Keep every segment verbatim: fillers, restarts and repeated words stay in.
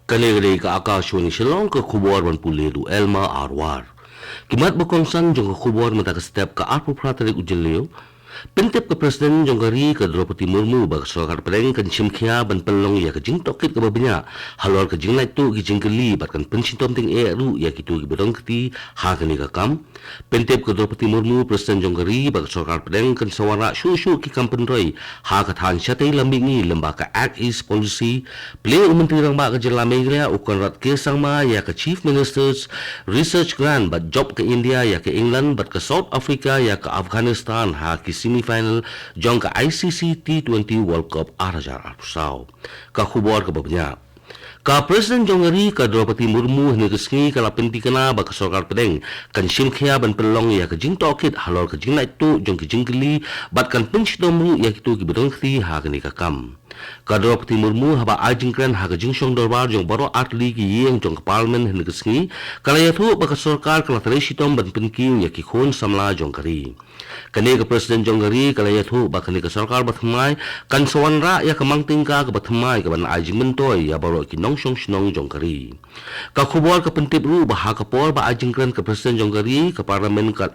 Kane ka dei ka Akashvani Shillong, ka khubor ban pule da u Elma Arwar. Ki mat ba kongsan jong ka khubor mynta ka step ka arphew phra tarik u Jylliew. Pyntip ka President jong ka ri ka Droupadi Murmu ba ka sorkar pdeng kan shim khia ban pynlong ïa ka jingtohkit kaba bniah halor ka jinglait tuh ki jingkylli bad kan pynshitom tyngeh ruh ïa kito kiba don kti ha kane ka kam. Pyntip ka Droupadi Murmu, President jong ka ri, ba ka sorkar pdeng kan sa wanrah shuh shuh ki kam pynroi ha ka thaiñ shatei lam mihngi lyngba ka Act East Policy. Plie u Myntri Rangbah ka jylla Meghalaya u Conrad K Sangma ïa ka Chief Minister's Research Grant bad Job ka India ïa ka England bad ka South Africa ïa ka Afghanistan ha ki semi final jong ka I C C T twenty World Cup ar hajar arphew saw. Ka khubor kaba bniah. Ka President jong ka ri ka Droupadi Murmu hynne ka sngi ka la pyntikna ba ka sorkar pdeng kan shim khia ban pynlong ïa ka jingtohkit halor ka jinglait tuh jong ki jingkylli bad kan pynshitom ruh ïa kito kiba don kti ha kane ka kam. Ka Droupadi Murmu haba ai jingkren ha ka jingshong dorbar jong baroh artylli ki ïing jong ka Parliament hynne ka sngi ka la ïathuh ba ka sorkar ka la trei shitom ban pynkiew ïa ki khun samla jong ka ri. Kane ka President jong ka ri ka la ïathuh ba kane ka sorkar bathymmai kan sa wanrah ïa ka mang tyngka kaba thymmai kaban ai jingmyntoi ïa baroh ki nongshong shnong jong ka ri. Ka khubor ka pyntip ruh ba ha ka por ba ai jingkren ka President jong ka ri, ka Parliament ka,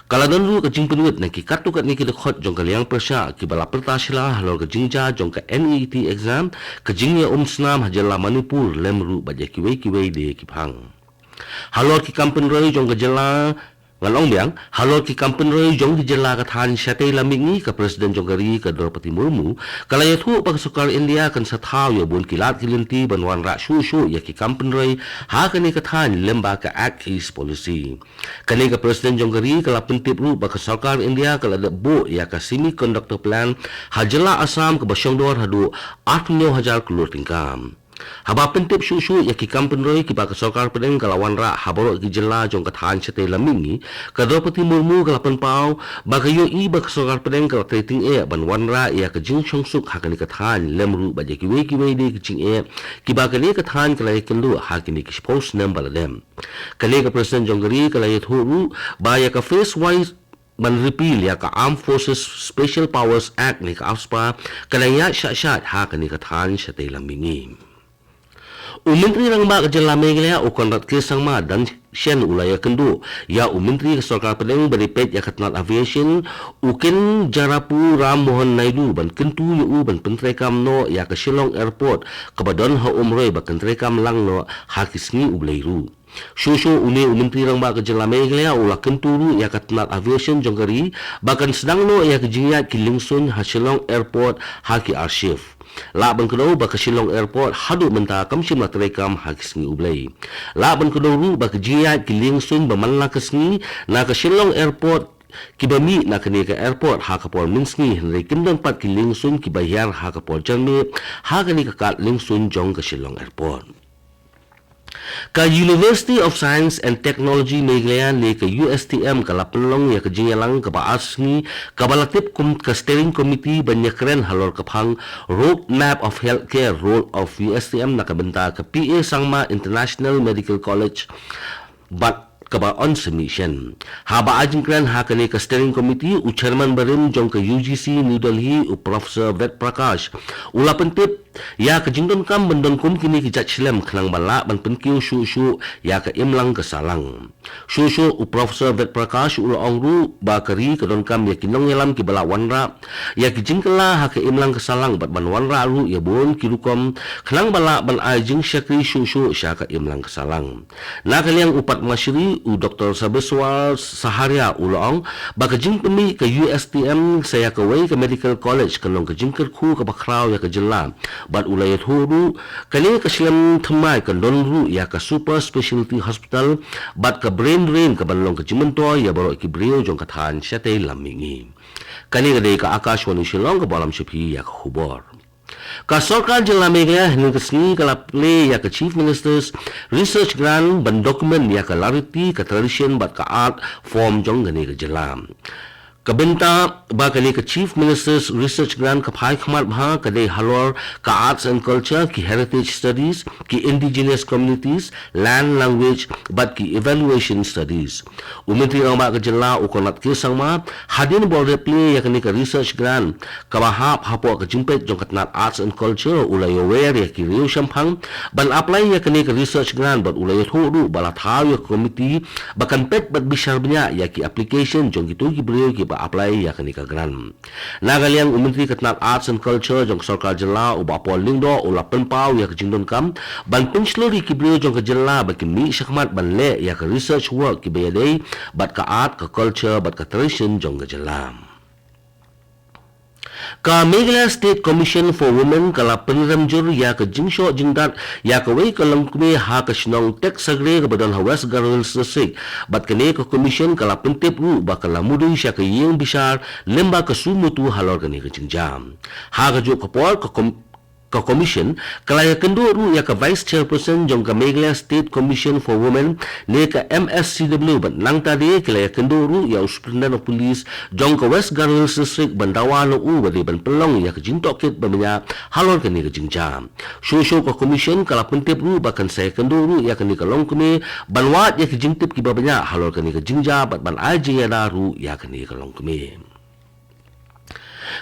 ka la don ruh ka jingpynwit na ki katto katne ki dkhot jong ka liang pyrshah kiba la pyrta sla halor ka jingjia jong ka N E E T exam, ka jingïaumsnam ha jylla Manipur lem ruh bad ïa kiwei kiwei de ki phang. Halor ki kam pynroi jong ka jylla, ngan ong biang, halor ki kam pynroi jong ka jylla ka thaiñ shatei lam mihngi, ka President jong ka ri ka Droupadi Murmu ka la ïathuh ba ka sorkar India kan sa thaw ïa bun ki lad ki lynti ban wanrah shuh shuh ïa ki kam pynroi ha kane ka thaiñ lyngba ka Act East Policy. Kane ka President jong ka ri ka la pyntip ruh ba ka sorkar India ka la dep buh ïa ka semiconductor plant ha jylla Assam kaba shongdor haduh arphew hajar klur tyngka. Haba pyntip shuh shuh ïa ki kam pynroi kiba ka sorkar pdeng ka la wanrah ha baroh ki jylla jong ka thaiñ shatei lam mihngi, ka Droupadi Murmu ka la pynpaw ba ka ïohi ba ka sorkar pdeng ka la trei tyngeh ban wanrah ïa ka jingshongsuk ha kane ka thaiñ lem ruh bad ïa kiwei kiwei de ki jingeh kiba kane ka thaiñ ka la ïakynduh ha kine ki shiphew snem ba la dep. Kane ka President jong ka ri ka la ïathuh ruh ba ïa ka phase wise ban repeal ïa ka Armed Forces Special Powers Act ne ka AFSPA ka dang ïaid shah shah ha kane ka thaiñ shatei lam mihngi. U Myntri Rangbah ka jylla Meghalaya u Conrad K Sangma dang shen u la ïakynduh ïa u Myntri ka sorkar pdeng ba dei peit ïa ka tnat aviation u Kinnarapu Ram Mohan Naidu ban kyntu ïa u ban pyntreikam noh ïa ka Shillong Airport kaba don ha Umroi ba kan treikam lang noh ha ki sngi U Blei ruh. Shuh shuh une u Myntri Rangbah ka jylla Meghalaya u la kyntu ruh ïa ka tnat aviation jong ka ri ba kan sdang noh ïa ka jingïaid ki liengsuiñ ha Shillong Airport ha ki ar shift. Lah ban kdew ba ka Shillong Airport haduh mynta kam shym la treikam ha ki sngi U Blei. Lah ban kdew ruh ba ka jingïaid ki liengsuiñ ba man la ka sngi na ka Shillong Airport kiba mih na kane ka airport ha ka por mynsngi, hynrei kin don pat ki liengsuiñ kiba hiar ha ka por janmiet ha kane ka kad liengsuiñ jong ka Shillong Airport. Ka University of Science and Technology Meghalaya ne ka U S T M ka la pynlong ïa ka jingïalang kaba ar sngi kaba la tip kum ka Steering Committee ban ïakren halor ka phang Road Map of Healthcare Role of U S T M na ka bynta ka P A Sangma International Medical College bad kaba on submission. Haba ai jingkren ha kane ka Steering Committee, u Chairman barim jong ka U G C New Delhi, u Professor Ved Prakash, u la pyntip ïa ka jingdonkam ban don kum kine ki jait shlem khnang ba lah ban pynkiew shuh shuh ïa ka imlang ka sahlang. Shuh shuh u Professor Ved Prakash u la ong ruh ba ka ri ka donkam ïa ki nongïalam kiba lah wanrah ïa ki jingkylla ha ka imlang ka sahlang bad ban wanrah ruh ïa bun ki rukom khnang ba lah ban ai jingshakri shuh shuh sha ka imlang ka sahlang. Na ka liang u Padma Shri u Doctor Sabeswar Saharia u la ong ba ka jingpynmih ka U S T M sa ïa kawei ka medical college kan long ka jingkyrkhu kaba khraw ïa ka jylla bad u la ïathuh ruh kane ka shlem thymmai kan don ruh ïa ka super specialty hospital bad ka brain drain kaban long ka jingmyntoi ïa baroh ki briew jong ka thaiñ shatei lam mihngi. Kane ka dei ka Akashvani Shillong kaba lam sha phi ïa ka khubor. Ka sorkar jylla Meghalaya hynne ka sngi ka la plie ïa ka Chief Minister's Research Grant ban document ïa ka lariti, ka tradition bad ka art form jong kane ka jylla. Ka bynta ba kane ka Chief Minister's Research Grant ka phai khmat bha ka dei halor ka Arts and Culture, ki Heritage Studies, ki Indigenous Communities, Land Language, bad ki Evaluation Studies. U Myntri Rangbah ka Jylla u Conrad K Sangma, hadien ba u la plie ïa kane ka Research Grant, kaba hap hapoh ka jingpeit jong ka tnat Arts and Culture, u la ïawer ïa ki riew shemphang ban apply ïa kane ka Research Grant bad u la ïathuh ruh ba la thaw ïa ka committee ba kan peit bad bishar bniah ïa ki application jong kito ki briew kiba apply ïa kane ka grant. Na ka liang u Myntri ka tnat Arts and Culture jong ka Sorkar Jylla u Bah Paul Lyngdoh u la pynpaw ïa ka jingdonkam ban pynshlur ïa ki briew jong ka jylla ba kin mih shakhmat ban leh ïa ka research work kiba ïadei bad ka art, ka culture bad ka tradition jong ka jylla. Ka Meghalaya State Commission for Women ka la pynrem jur ïa ka jingshoh jingdat ïa kawei ka longkmie ha ka shnong Teksagre kaba don ha West Garo Hills District. Bad kane ka commission ka la pyntip ruh ba ka la mudui sha ka ïing bishar lyngba ka sumoto halor kane ka jingjia. Ha kajuh ka por ka com- ka commission ka la ïakynduh ruh ïa ka Vice Chairperson jong ka Meghalaya State Commission for Women ne ka M S C W bad nangta de ki la ïakynduh ruh ïa u Superintendent of Police jong ka West Garo Hills District ban dawa noh u ba dei ban pynlong ïa ka jingtohkit ba bniah halor kane ka jingjia. Shuh shuh ka commission ka la pyntip ruh ba kan sa ïakynduh ruh ïa kane ka longkmie ban wad ïa ka jingtip kiba bniah halor kane ka jingjia bad ban ai jingïada ruh ïa kane ka longkmie.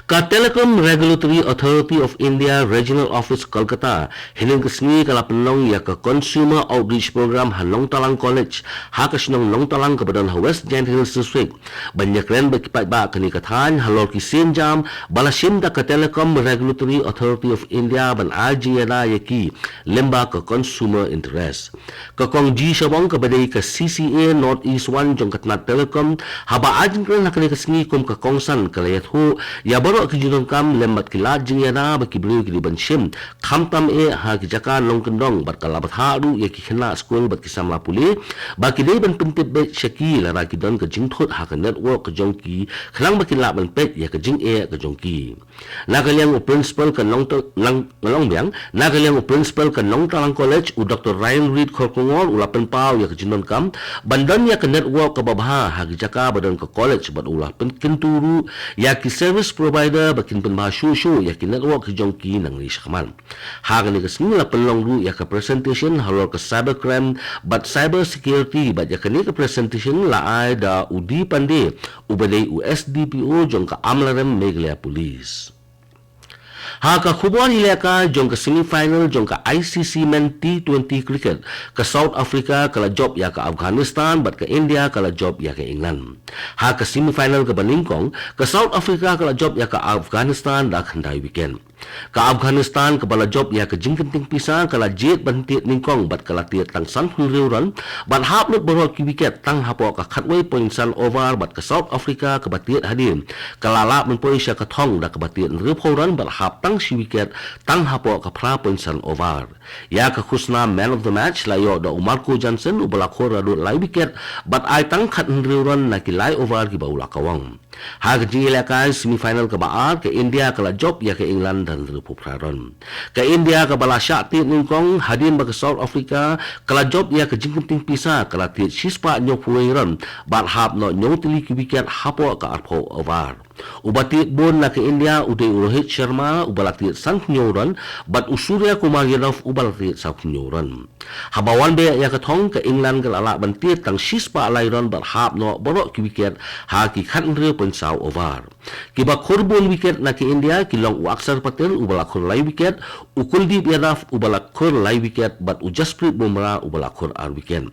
Ka Telecom Regulatory Authority of India Regional Office Kolkata, hynnin ka sngi ka la pynlong ïa ka Consumer Outreach Program ha Nongtalang College, ha ka shnong Nongtalang kaba don ha West Jaintia Hills District. Ban ïakren bad ki paidbah kane ka thaiñ halor ki sienjam ba la shim da ka Telecom Regulatory Authority of India ban ai jingïada ïa ki lyngba ka Consumer Interest. Ka Kong G Shabong kaba dei ka C C A North East One jong ka tnat Telecom, haba ai jingkren ha kane ka sngi kum ka kongsan ka la ïathuh ïa baroh ki jingdonkam lem bad ki lad jingïada ba ki briew ki dei ban shim khamtam eh ha ki jaka nongkyndong bad ka la bthah ruh ïa ki khynnah skul bad ki samla pule ba ki dei ban pyntip beit sha ki lada ki don ka jingthut ha ka network ka jong ki khnang ba kin lah ban peit ïa ka jingeh ka jong ki. Na ka liang u Principal ka Nongta-, Nang-, Ngalongbiang, na ka liang u Principal ka Nongtalang College, u Doktor Ryan Reed Kharkongor, u la pynpaw ïa ka jingdonkam ban don ïa ka network kaba bha ha ki jaka ba don ka college bad u la pynkyntu ruh ïa ki service provider ba kin pynbha shuh shuh ïa ki network ki jong ki nangne shakhmat. Ha kane ka sngi la pynlong ruh ïa ka presentation halor ka cybercrime bad cyber security bad ïa kane ka presentation la ai da u D Pandey, uba dei u S D P O jong ka Amlarem Meghalaya Police. Ha ka khubor ïalehkai jong ka semi final jong ka I C C Men T twenty Cricket, ka South Africa ka la jop ïa ka Afghanistan bad ka India ka la jop ïa ka England. Ha ka semi final kaba nyngkong, ka South Africa ka la jop ïa ka Afghanistan da khyndai wicket. Ka Afghanistan kaba la jop ïa ka jingkynting pisa ka la jied ban tied nyngkong bad ka la tied tang san phew hynriew run bad hap lut baroh ki wicket tang hapoh ka khatwei point san over bad ka South Africa kaba tied hadien ka la lah ban poi sha ka thong da kaba tied hynriew phew run bad hap tang shi wicket tang hapoh ka phra point san over. Ïa ka khusnam man of the match la ïoh da u Marco Jansen uba la khur haduh lai wicket bad ai tang khathynriew run na ki lai over kiba u la kawang. Ha ka jingïalehkai semi final kaba ar, ka India ka la jop ïa ka England da hynriew phew phra run. Ka India kaba la shah tied nyngkong hadien ba ka South Africa ka la jop ïa ka jingkynting pisa ka la tied shispah hynñiew phew wei run bad hap noh hynñiew tylli ki wicket hapoh ka arphew over. Uba tied bun na ka India u dei u Rohit Sharma uba la tied san phew hynñiew run bad u Surya Kumar Yadav uba la tied saw phew hynñiew run. Haba wan beh ïa ka thong ka England ka la lah ban tied tang shispah lai run bad hap noh baroh ki wicket ha ki khathynriew point saw over. Kiba khur bun wicket na ka India ki long u Akshar Patel uba la khur lai wicket, u Kuldeep Yadav uba la khur lai wicket bad u Jasprit Bumrah uba la khur ar wicket.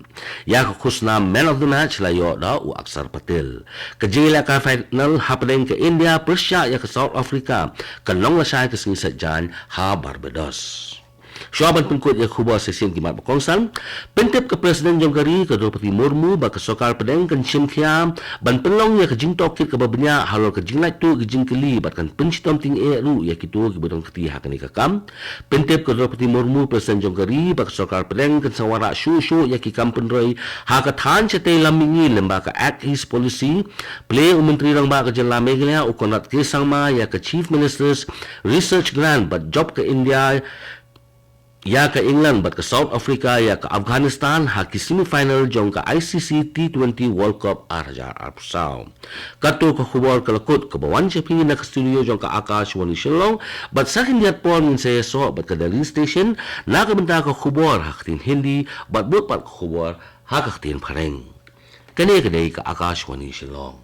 Ïa ka khusnam man of the match la ïoh da u Akshar Patel. Ka jingïalehkai final hapdeng ka India pyrshah ïa ka South Africa kan long lashai ka sngi Saitjaiñ ha Barbados. Shuwa ban pynkut ïa ka khubor sa shisien ki mat ba kongsan. Pyntip ka President jong ka ri ka Droupadi Murmu ba ka sorkar pdeng kan shim khia ban pynlong ïa ka jingtohkit kaba bniah halor ka jinglaitluid ki jingkylli bad kan pynshitom tyngeh ruh ïa kito kiba don kti ha kane ka kam. Pyntip ka Droupadi Murmu President jong ka ri ba ka sorkar pdeng kan sa wanrah shuh shuh ïa ki kam pynroi ha ka thaiñ shatei lam mihngi lyngba ka Act East Policy. Plie u Myntri Rangbah ka Jylla Meghalaya u Conrad K Sangma ïa ka Chief Minister's Research Grant bad jop ka India ïa ka England bad ka South Africa ïa ka Afghanistan ha ki semi-final jong ka I C C T twenty World Cup ar hajar arphew saw. Kato ka khubor ka la kut kaba wan sha phi na ka studio jong ka Akashvani Shillong, bad sa khyndiat por ngin sa ïasoh bad ka Delhi Station na ka bynta ka khubor ha ka ktien Hindi bad bud pat ka khubor ha ka ktien Phareng. Kane ka dei ka Akashvani Shillong.